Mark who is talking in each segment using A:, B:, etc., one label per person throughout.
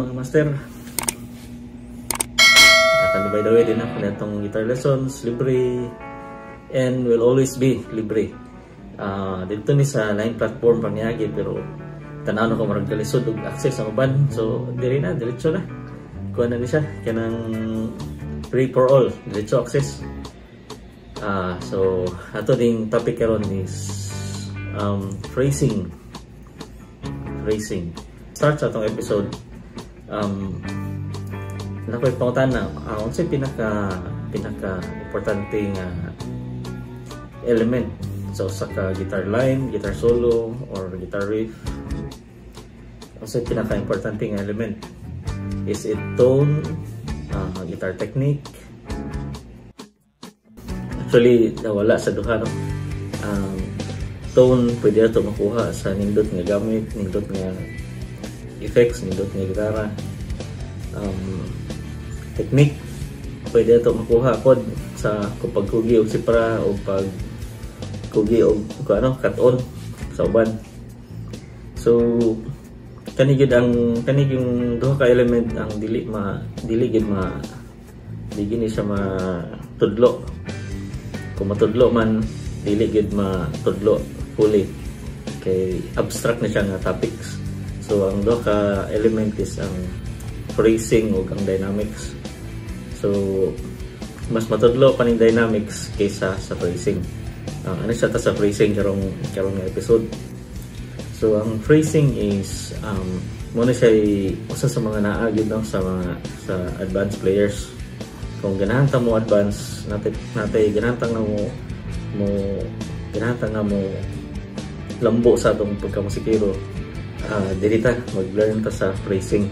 A: mga master. Kani, by the way din ako natong guitar lessons, libre and will always be libre. Dito ni sa line platform pangiyagi, pero tanaw na ko marag kalisod og access sa uban, so diri na diretso na kuha na ni siya kanang free for all, diretso access. So ato ding topic karon is phrasing. Phrasing. Start sa atong episode, nakoy pangutana, unsay pinaka pinaka importante nga element sa usa ka guitar line, guitar solo or guitar riff? Unsay pinaka importante nga element? Is it tone, guitar technique? Actually, nawala sa duha, no? Tone pwede ato makuha sa nindot nga gamit, nindot nga effects, nindot nga gitara. Technique pwede ato makuha pod sa kung pagkugi og sipra o pagkugi og kung ano, cut on sa uban. So kani gyud ang kani yung duha ka element ang dili gyud ma di gini siya matudlo. Kung matudlo man, dili gyud matudlo fully kay abstract na siya nga topics. So ang duha ka element is ang phrasing ug ang dynamics. So mas matudlo pa ning dynamics kaysa sa phrasing. Ano siya ta sa phrasing karong karong nga episode. So ang phrasing is mo na siya usa sa mga naa gyud, no, sa mga sa advanced players. Kung ganahan ta mo advance, natay ganahan ta nga mo lambo sa atong pagkamusikero, dili ta mag-learn ta sa phrasing.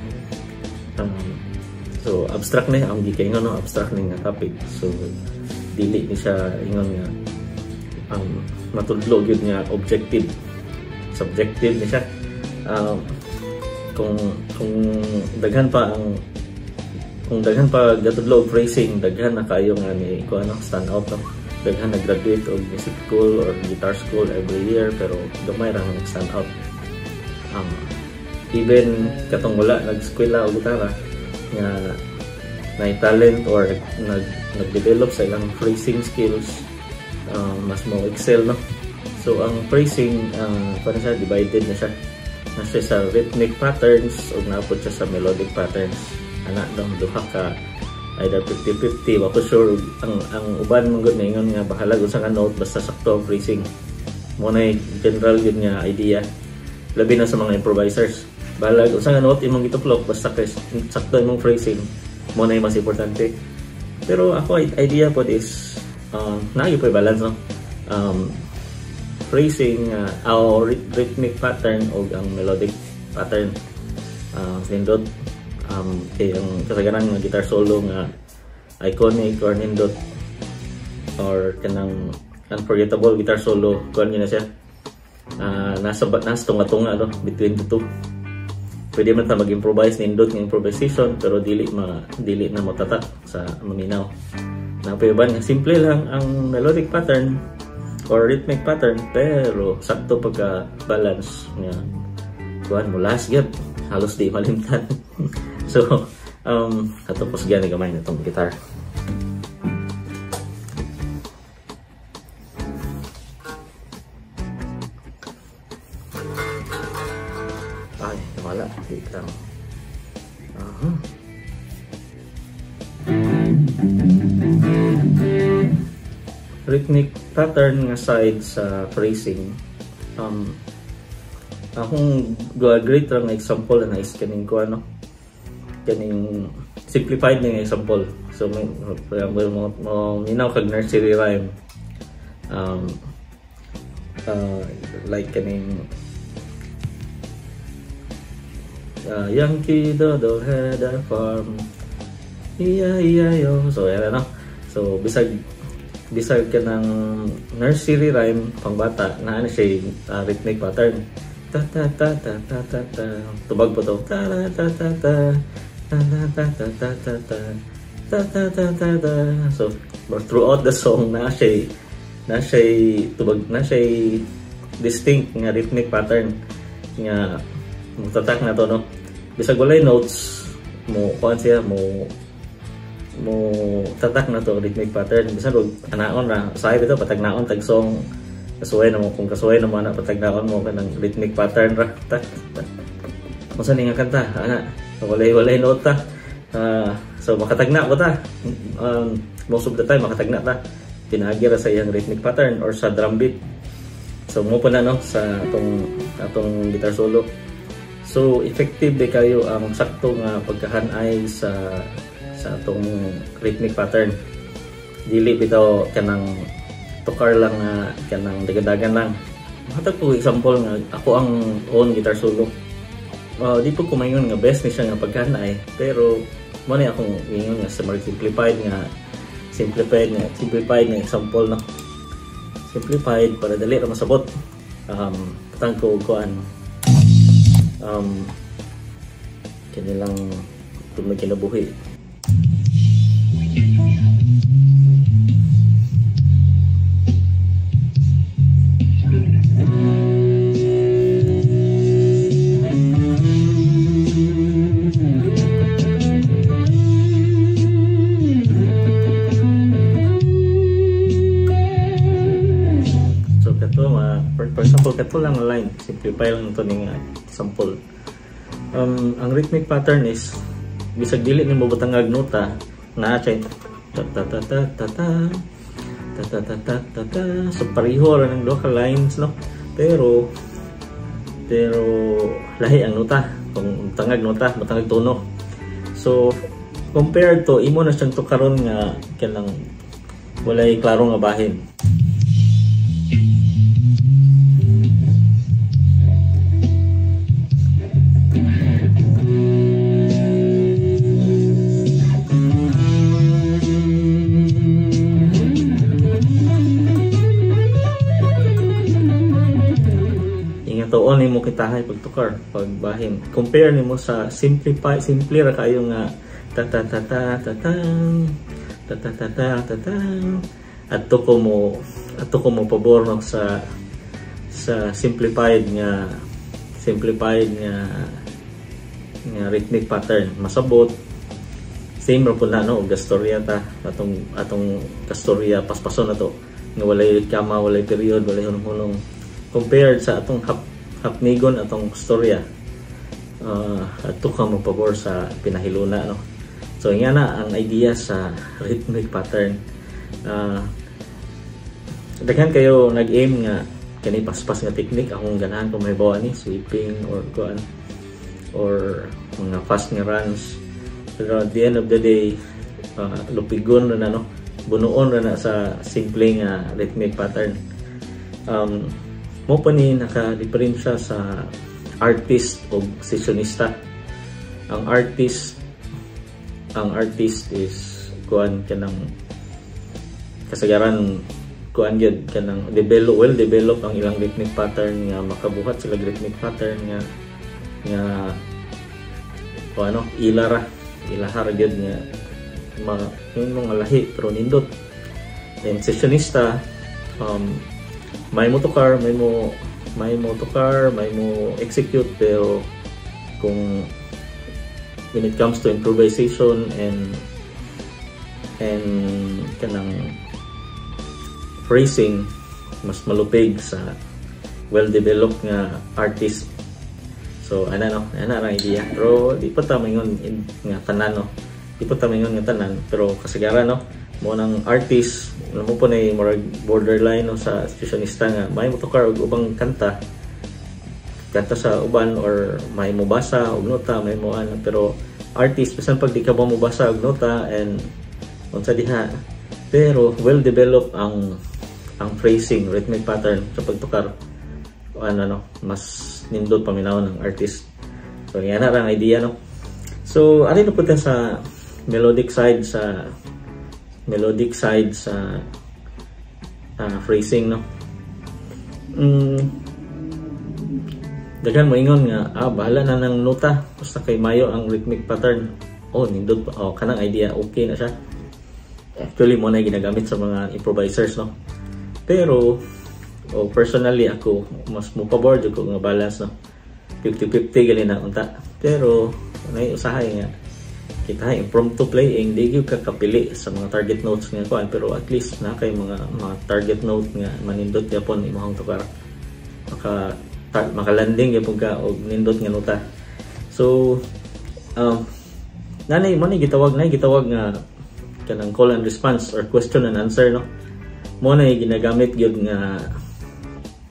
A: So abstract ni ang gikaingon, no, abstract ni nga topic. So dili ni siya ingon nga matudlo gyud nga objective. Subjective ni siya. Kung daghan pa gatudlo og phrasing, daghan na kayo nga ni ko ano, stand out, no. Daghan na graduate og music school or guitar school every year, pero gamay ra nga nag-stand out. Even katong wala nag-eskwela og gitara nga na talent or nag nag-develop sa ilang phrasing skills, mas mo excel, no. So ang phrasing, paano siya, divided na siya na siya sa rhythmic patterns ug naa pod siya sa melodic patterns ana dong duha ka, either 50-50, wa ko sure. Ang uban man gud ingon nga bahala unsa nga note basta sakto ang phrasing. Mo na general gyud nga idea, labi na sa mga improvisers. Bahala unsa nga note imong gituplok basta kay sakto imong phrasing, mo na mas importante. Pero ako idea pod is naa po balance, no, phrasing, our rhythmic pattern o ang melodic pattern. Nindot kay ang kasagaran nga guitar solo nga iconic or nindot or kanang unforgettable guitar solo, kuan na siya, nasa tunga-tunga, no, between the two. Pwede man ta mag-improvise nindot nga improvisation, pero dili na motatak sa maminaw. Na uban nga simple lang ang melodic pattern or rhythmic pattern, pero sakto pagka balance nga kuan mo last gyud, halos di malimtan. So ato kusgan ni gamay na tong guitar. Ay, wala, wait lang. Aha. Rhythmic pattern nga side sa phrasing, akong great lang na example na is kaning ko ano, kaning simplified na nga example. So may for example, mo minaw kag nursery rhyme, like kaning "Yankee Doodle had a farm, E-I-E-I-O." So yan, ano, so bisag bisag ka ng nursery rhyme pang bata na ano siya, rhythmic pattern, ta ta ta ta ta ta ta, tubag po to, ta ta ta ta ta ta ta ta ta ta ta ta ta ta ta ta. So throughout the song na siya tubag, na siya distinct nga rhythmic pattern nga mutatak na to, no, bisag walay notes. Mo kuan siya, mo mo tatak na to rhythmic pattern. Bisan og anaon ra, usahay bitaw patagnaon tag song, kasuway na mo, kung kasuway na mo ana, patagnaon mo kanang rhythmic pattern ra. Tak tak. Unsa ni nga kanta ana, walay nota. So makatagna ko ta. Most of the time makatagna ta. Pinaagi ra sa iyang rhythmic pattern or sa drum beat. So mo pa na no sa atong atong guitar solo. So effective di kayo ang sakto nga pagkahanay sa atong rhythmic pattern. Dili bitaw kanang tukar lang nga kanang dagadagan lang. Mahatag ko example nga ako ang own guitar solo. Di po ko maingon nga best ni siya nga pagkahanay, pero mo ni akong ingon nga sa more simplified nga example no. Simplified para dali ra masabot. Patang ko kuan kanilang tugmay kinabuhi. So kato for example, kato lang ang line, simplify lang ito ning example. Ang rhythmic pattern is bisag dili nimo butangag nota na siya ta ta ta ta ta ta ta ta ta ta ta ta. So pareho ra ng duha ka lines no, pero pero lahi ang nota kung tangag nota, matangag tono. So compared to imo na siyang tukaron nga kanang walay klaro nga bahin. Tuon nimo kitahay pagtukar pagbahin. Compare nimo sa simplify, simple ra kayo nga ta ta ta ta ta ta ta ta ta ta ta ta. Adto ko mo pabor no sa simplified nga rhythmic pattern. Masabot, same ra pud na no og gastorya ta, atong atong kastorya paspason na to nga walay kama, walay period, walay hunong-hunong, compared sa atong hapnigon atong storya. Adto ka mo pabor sa pinahiluna no. So nga na ang idea sa rhythmic pattern. Daghan kayo nag-aim nga kani paspas nga technique akong ganahan kung mahibaw ani sweeping or kuan or mga fast nga runs, pero at the end of the day, lupigon ra na no, bunuon ra na sa simple nga rhythmic pattern. Mo pa ni naka-diferensya sa artist o sessionista. Ang artist is kuan kanang kasagaran kuan gyud kanang develop, well develop ang ilang rhythmic pattern nga makabuhat sila rhythmic pattern nga nga o ano ila ra, ilahar gyud nga ma yung mga lahi pero nindot. Then sessionista, may mo tukar, may mo execute, pero kung when it comes to improvisation and kanang phrasing, mas malupig sa well-developed nga artist. So ana no, ana ang idea. Pero di pa ta maingon nga tanan no. Di pa ta maingon nga tanan, pero kasagaran no, mo nang artist mo po na murag borderline no sa sessionista nga may motukar og ubang kanta, kanta sa uban, or may mobasa og nota, may mo ano, pero artist, bisan pag di ka ba mobasa og nota and unsa diha, pero well developed ang phrasing, rhythmic pattern sa pagtukar, ano no, mas nindot paminawon ng artist. So yan na ang idea no. So ano na po sa melodic side sa phrasing no. Daghan mo ingon nga bahala na ng nota basta kay mayo ang rhythmic pattern. Oh, nindot pa. Oh, kanang idea okay na siya. Actually mo na ginagamit sa mga improvisers no. Pero oh, personally ako mas mo pabor jud ko nga balance no. 50-50 gali na unta. Pero nay usahay nga Kita impromptu playing, di gyud ka kapili sa mga target notes nga kuan, pero at least na kay mga target note nga manindot gyapon imong tukar, maka makalanding gyapon ka og nindot nga nota. So nanay mo ni gitawag nga kanang call and response or question and answer, no? Mo na ginagamit gyud nga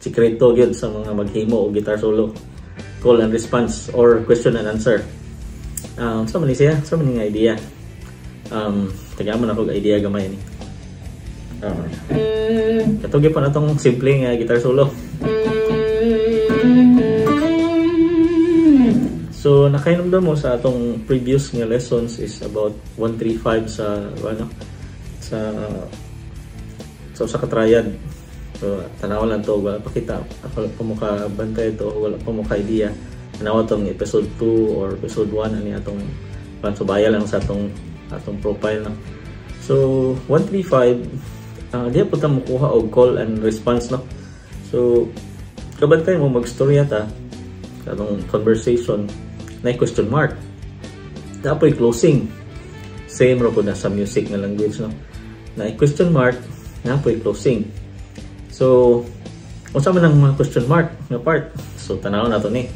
A: sikreto gyud sa mga maghimo og guitar solo, call and response or question and answer. Sa man ni siya, sa man ni nga idea, tagaan mo na ako idea gamay ni. Kato gyud pa na tong simple nga guitar solo. So nakainomdom mo sa atong previous nga lessons is about 1 3 5 sa ano, sa usa ka triad. So tanaw lang to, wala pa kita, wala pa mo ka bantay to, wala pa mo ka idea. Tanawa tong episode 2 or episode 1 ani atong pansubaya lang sa atong profile, no? So 1 3 5, diya po ta mokuha og call and response, no? So kabantay mo, magstorya ta atong conversation na question mark. Dapoy closing. Same ra po na sa music nga language, no? Na question mark, napoy closing. So unsa man ang mga question mark nga part? So tanaw na to ni.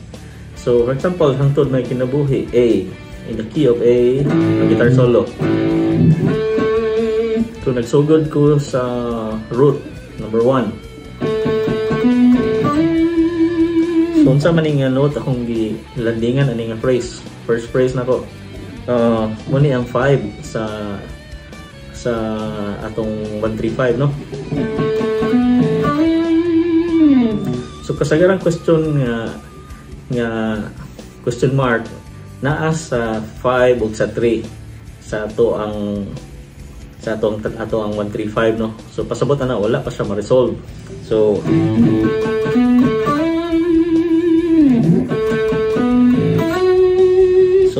A: So for example, "Hangtod May Kinabuhi," A, in the key of A, ang guitar solo. So nagsugod ko sa root number 1. So unsa man nga note akong gilandingan ani nga phrase? First phrase nako. Mo ni ang 5 sa atong 1 3 5, no? So kasagaran question nga question mark naa sa 5 ug sa 3 sa ato ang 1 3 5, no? So pasabot ana, wala pa siya ma-resolve. So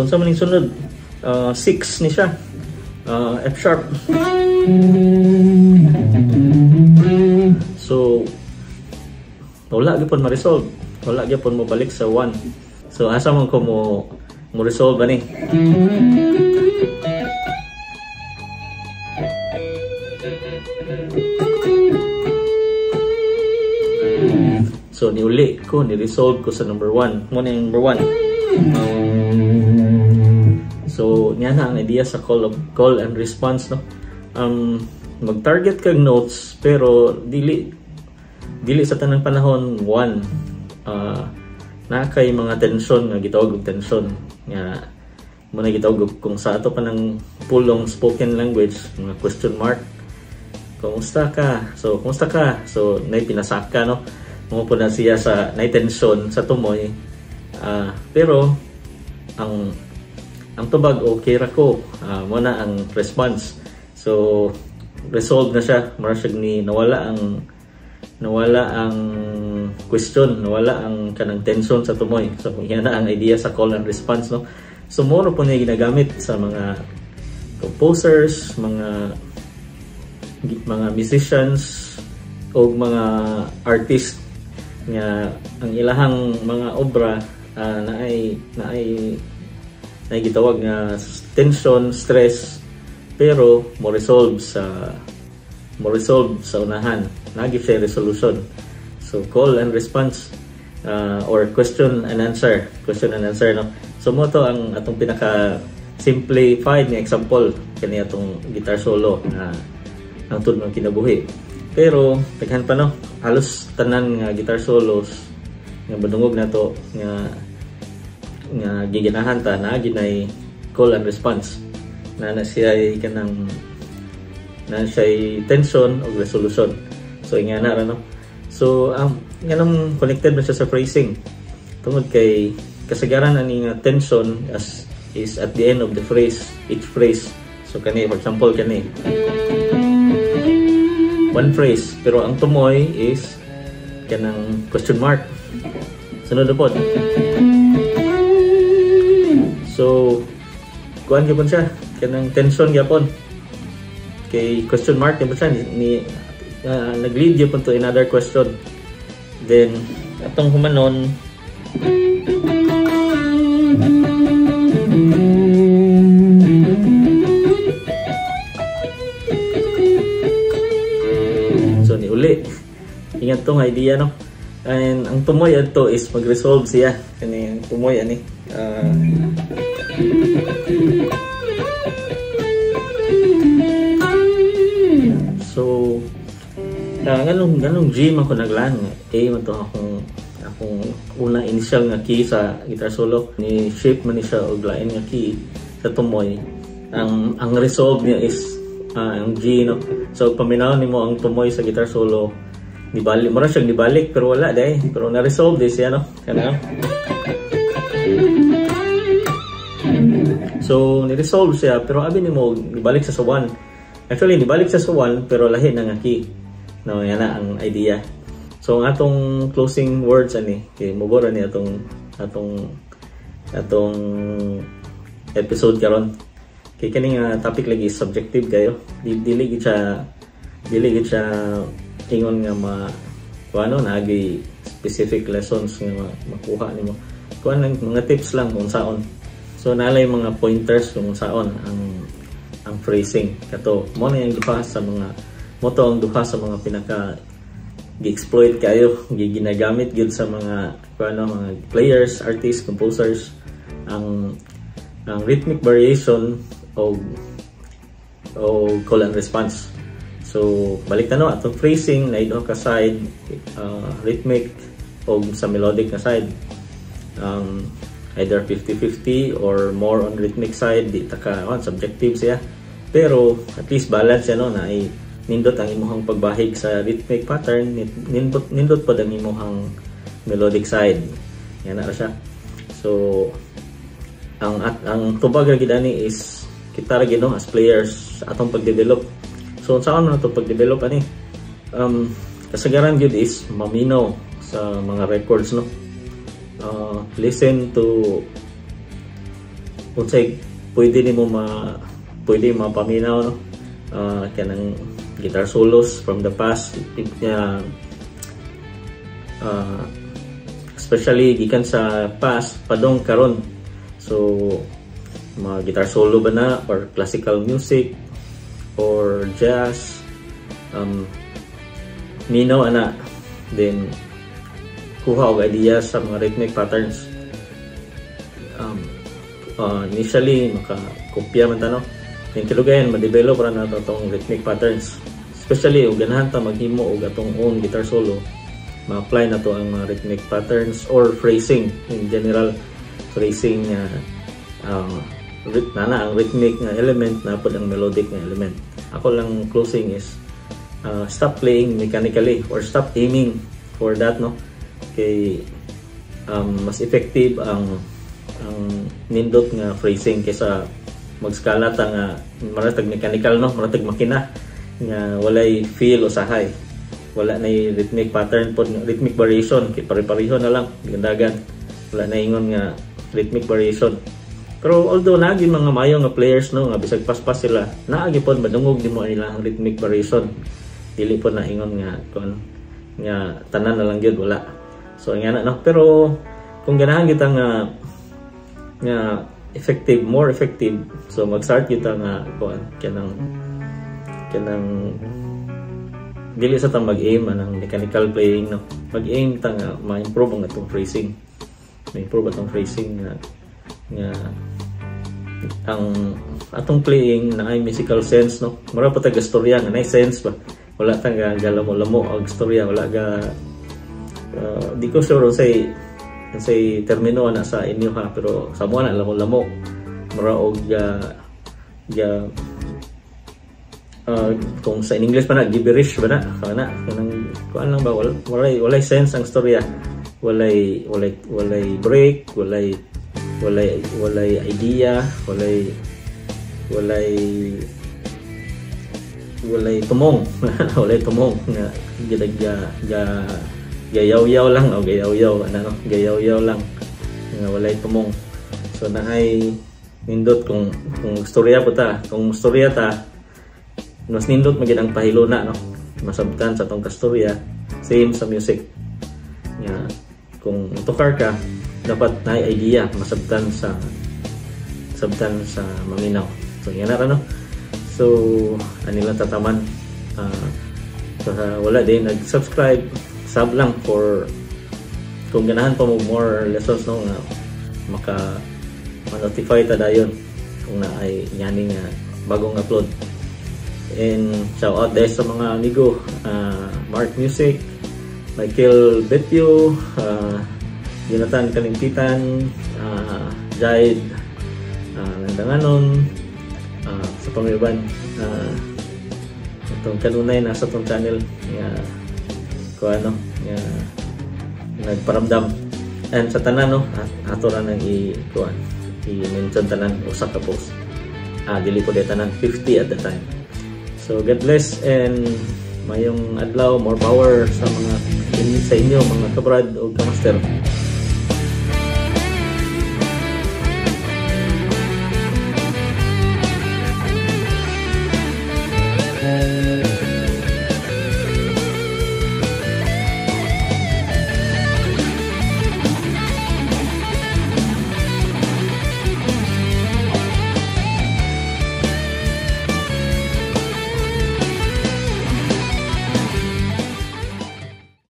A: unsa man ning sunod? 6 ni siya. F sharp. So wala gyud ma-resolve. Wala gyud mo balik sa 1. So asa man ko mo resolve ani? So niuli ko, ni-resolve ko sa number 1. Mo na yung number 1. So niya na ang idea sa call and response, no? Mag-target kag notes, pero dili sa tanang panahon 1. Na kay mga tension nga gitawag og tension nga mo na gitawag og, kung sa ato pa ng pulong spoken language, mga question mark. Kumusta ka? So kumusta ka? So nay pinasaka, no? Mo po na siya sa nay tension sa tumoy. Pero ang tubag, "Okay ra ko." Mo na ang response. So resolve na siya, mura siya ni nawala ang question, nawala ang kanang tension sa tumoy. So yan na ang idea sa call and response, no? So moro po niya ginagamit sa mga composers, mga musicians o mga artist nga ang ilahang mga obra naay gitawag nga tension, stress, pero mo resolve sa unahan. Nagi siya resolution. So call and response or question and answer, question and answer, no? So mo to ang atong pinaka simplified nga example kani atong guitar solo na "Hangtod May Kinabuhi." Pero daghan pa, no? Halos tanan nga guitar solos nga madungog nato nga giganahan ta na ginay call and response na siya ay kanang na siya tension o resolution. So nga na ra, no? So nganong connected man siya sa phrasing? Tungod kay kasagaran ani nga tension as is at the end of the phrase, each phrase. So kani, for example, kani one phrase, pero ang tumoy is kanang question mark. Sunod na pod. So kuan gyapon siya, kanang tension gyapon kay question mark gyapon siya ni nag-lead gyapon to another question. Then atong humanon, adto nga idea, no? And ang tumoy adto is mag-resolve siya. Kani ang tumoy ani. So nganong G man ko naglan, A man to akong una initial nga key sa guitar solo, ni shape man ni siya og lain nga key sa tumoy. Ang resolve niya is ang G, no? So paminaw nimo ang tumoy sa guitar solo, nibalik mura siya, nibalik, pero wala day, pero na resolve di siya, no? Kana, so ni-resolve siya, pero abi nimo nibalik sa 1. Actually nibalik sa 1, pero lahi na nga key, no? Yan na ang idea. So ang atong closing words ani kay mobora ni atong episode karon, kay kani nga topic lagi subjective kayo. Dili gid siya ingon nga ma kuano, naagi specific lessons nga makuha nimo. Kuan lang, mga tips lang kung saon. So naalay mga pointers kung saon ang phrasing kato. Mo na yung duha sa mga moto, ang duha sa mga pinaka gi-exploit kayo, ginagamit gyud sa mga kuano, mga players, artists, composers, ang rhythmic variation o call and response. So balik na, no, atong phrasing na duha ka side, rhythmic o sa melodic na side. Either 50-50 or more on rhythmic side, di ta ka subjective siya. Pero at least balance siya, no, na ay nindot ang imuhang pagbahig sa rhythmic pattern, nindot pod ang imuhang melodic side. Yan na siya. So ang tubag ra gid ani is kita ra gid, no, as players sa atong pagdevelop. So unsaon man ato pagdevelop ani? Kasagaran gyud is maminaw sa mga records, no? Listen to unsay pwede nimo pwede mapaminaw, no? Kanang guitar solos from the past, especially gikan sa past padong karon. So mga guitar solo ba na, or classical music or jazz, minaw ana, then kuha og ideas sa mga rhythmic patterns. Initially makakopya man ta, no? Then kilugayan ma-develop ra nato atong rhythmic patterns, especially og ganahan ta maghimo og atong own guitar solo, ma-apply na to ang mga rhythmic patterns or phrasing in general. Phrasing na ang rhythmic nga element na pod ang melodic nga element. Ako lang closing is stop playing mechanically or stop aiming for that, no? Kay mas effective ang nindot nga phrasing kaysa magskala ta nga maratag mechanical, no? Maratag makina nga walay feel usahay, wala na rhythmic pattern pod, rhythmic variation, kay pare-pareho na lang gandagan, wala na ingon nga rhythmic variation. Pero although naagi mga mayo nga players, no, nga bisag paspas sila, naagi pod madungog nimo ilang rhythmic variation. Dili pod na ingon nga kon nga tanan na lang gyud wala. So nga na, no? Pero kung ganahan kita nga nga effective, more effective, so mag-start kita nga kuan, kanang dili sa ta mag-aim anang mechanical playing, no? Mag-aim ta nga ma-improve ang atong phrasing, ma-improve atong phrasing nga nga ang atong playing na ay musical sense, no? Mura pa tag istorya nga nay sense ba, wala ta ga galamo-lamo og istorya, wala ga di ko sure say termino na sa inyo ha, pero sa mo na lamo-lamo, mura og kung sa in English pa na gibberish ba na kana, kanang kuan lang ba, walay sense ang istorya, walay break, walay idea, walay tumong, walay tumong nga ga ga gayaw-yaw lang o gayaw-yaw ano, gayaw-yaw lang nga walay tumong. So naay nindot kung istorya po ta, kung istorya ta, mas nindot magid ang pahiluna, no? Masabtan sa atong kastorya. Same sa music nga kung tukar ka, dapat naay idea, masabtan sa maminaw. So yan na, no? So ani lang tataman. Sa wala din nag-subscribe, Sub lang for kung ganahan pa mo more lessons, no, nga maka ma-notify ta dayon kung naay yani nga bagong upload. And shout out dahil sa mga amigo, Mark Music, Michael Betio, Jonathan Kalimpitan, Jaid Landanganon, sa pamiuban, itong kanunay nasa tong channel nga ko ano nga nagparamdam. And sa tanan, no, ato ra nang i kuan i-mention tanan usa ka post. Ah, dili po di tanan, 50 at the time. So God bless and mayong adlaw, more power sa mga sa inyo mga kabrad o kamaster.